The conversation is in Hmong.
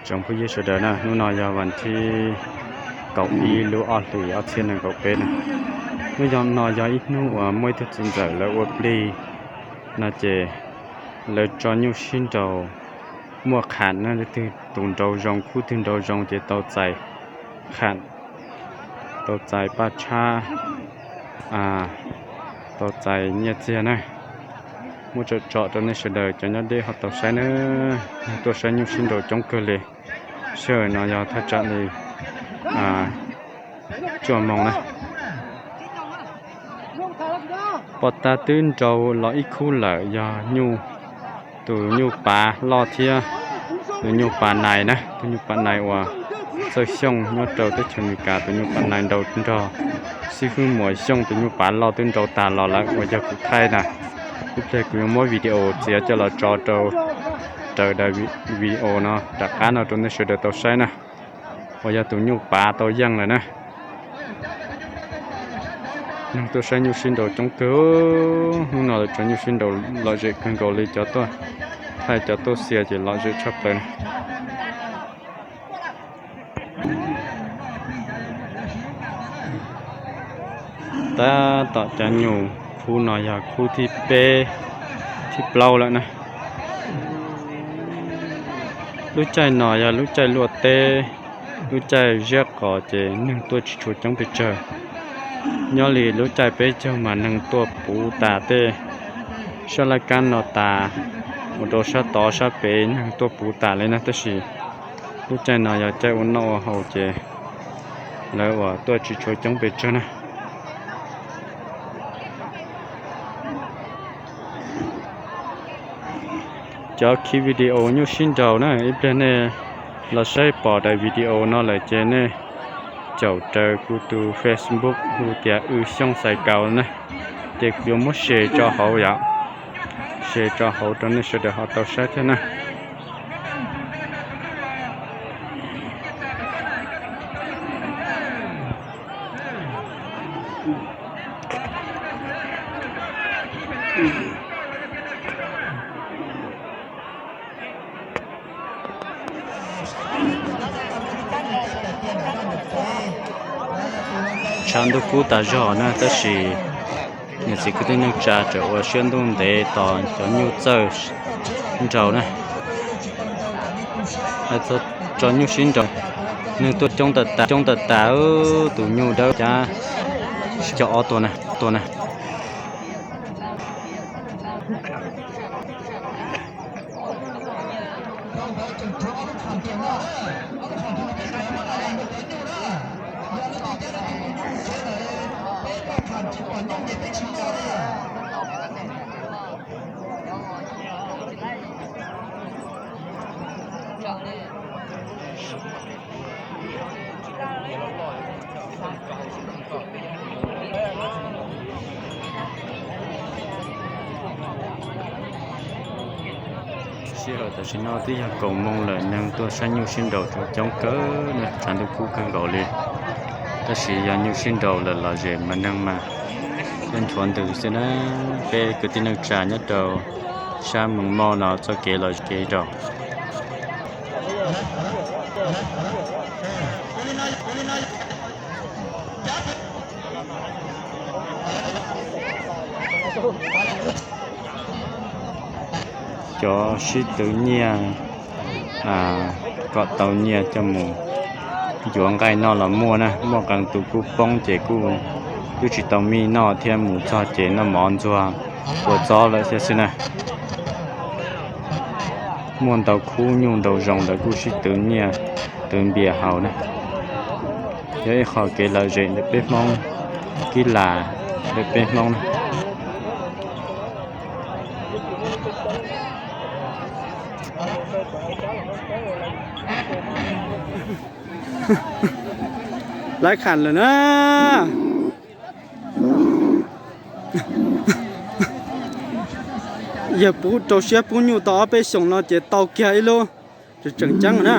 Tsoom phooj ywg sawv daws na, hnub no yog vas thib kaum ib lub ob hlis ob txhiab nees nkaum peb na. Hnub no yog ib hnub uas muaj ib tug txiv ntxawm lawv ua plig no ces lawv tso nyuj sib nraus muaj qham na, leej twg tus nraus zoo, khub twg nraus zoo ces tau txais qham, tau txais paj tshab, tau txais nyiaj txiag na. Muab tsom tsom rau nej sawv daws cov nyob deb ho tau saib na. Tuaj saib nyuj sib nraus coob kawg li. Sij hawm no yog thaj tsam li cuaj moos na. Poj tab twb nraus los ib khub lawm, yog nyuj, tus nyuj pav loj thiab tus nyuj pav nais na, tus nyuj pav nais uas txawj xyooj nyob rau teb chaws Amelikas, tus nyuj pav nais nraus nrog xib hwb Muas Xyooj tus nyuj pav loj twb nraus tas los lawm uas yog kuv thaij na. Ib pliag kuv yuav muab video txiav coj los tso rau raws daim video no rov qab no rau nej sawv daws tau saib na. Uas yog tus nyuj pav tau yeej lawm na. Neeg tuaj saib nyuj sib nraus coob kawg, hnub no lawv tso nyuj sib nraus lom zem kawg nkaus li, cov tuaj thaij cov tuaj xia ces lom zem tshaj plaws na. Tab tom cov nyuj khub no yog khub thib peb, thib plaub lawm na. Lub caij no yog lub caij luaj teb, lub caij ziab qos ces neeg tuaj tsis tshua coob pes tsawg. Nyob li lub caij peb caug mas neeg tuaj puv tas tej sab laj kab no tas, mus rau sab tod sab pem neeg tuaj puv tas li na, tab sis lub caij no yog caij ua noj ua haus ces lawv uas tuaj tsis tshua coob pes tsawg na. Cov khi video nyuj sib nraus na, ib pliag nej los saib pom daim video no lawm ces nej caum raws kuv tus Facebook hu tias W Xyooj Xais Kaus na, ces kuv yuav muab share tso hauv yom, share tso hauv rau nej sawv daws ho tau saib thiab na. Tshav ntuj kub tas zog na, tab sis niam txiv kwv tij neej tsa tseem ua siab ntuj ntev tos cov nyuj txawj nraus na. Tso nyuj sib nraus, neeg tuaj coob tas tas, coob tas tas, tus nyuj dawb cav sib cov ob tua na, tua na. Sij hawm tam sim no twb yog kaum moos lawm, neeg tuaj saib nyuj sib nraus tseem coob kawg na, tshav ntuj kub kawg nkaus li. Tab sis yog nyuj sib nraus lawm lom zem mas neeg mas yeej nthuav ntws xwb na. Peb kwv tij neej tsa nyob rau sab Moos Moj no txoj kev lom zem kev nraus. Cov sib twv nyiaj kom tau nyiaj coj mus yuav nqaij noj los muaj na, muaj qee tus kuj poob ces kuj twb tsis tau mij noj thiab, mus txog ces noj mov ntxuag ua txob lawm thiab xwb na. Muaj ntau khub nyuj ntau zoo ntawd kuj sib twv nyiaj twv npias haus na. Yog ib qho kev lom zem ntawm peb Hmoob, kib las ntawm peb Hmoob na. Lawv kham lawm na. Yawg pub rau siab pub nyuj tau ob peb xyoos no ces tau kiag ib lub tseem ceeb na.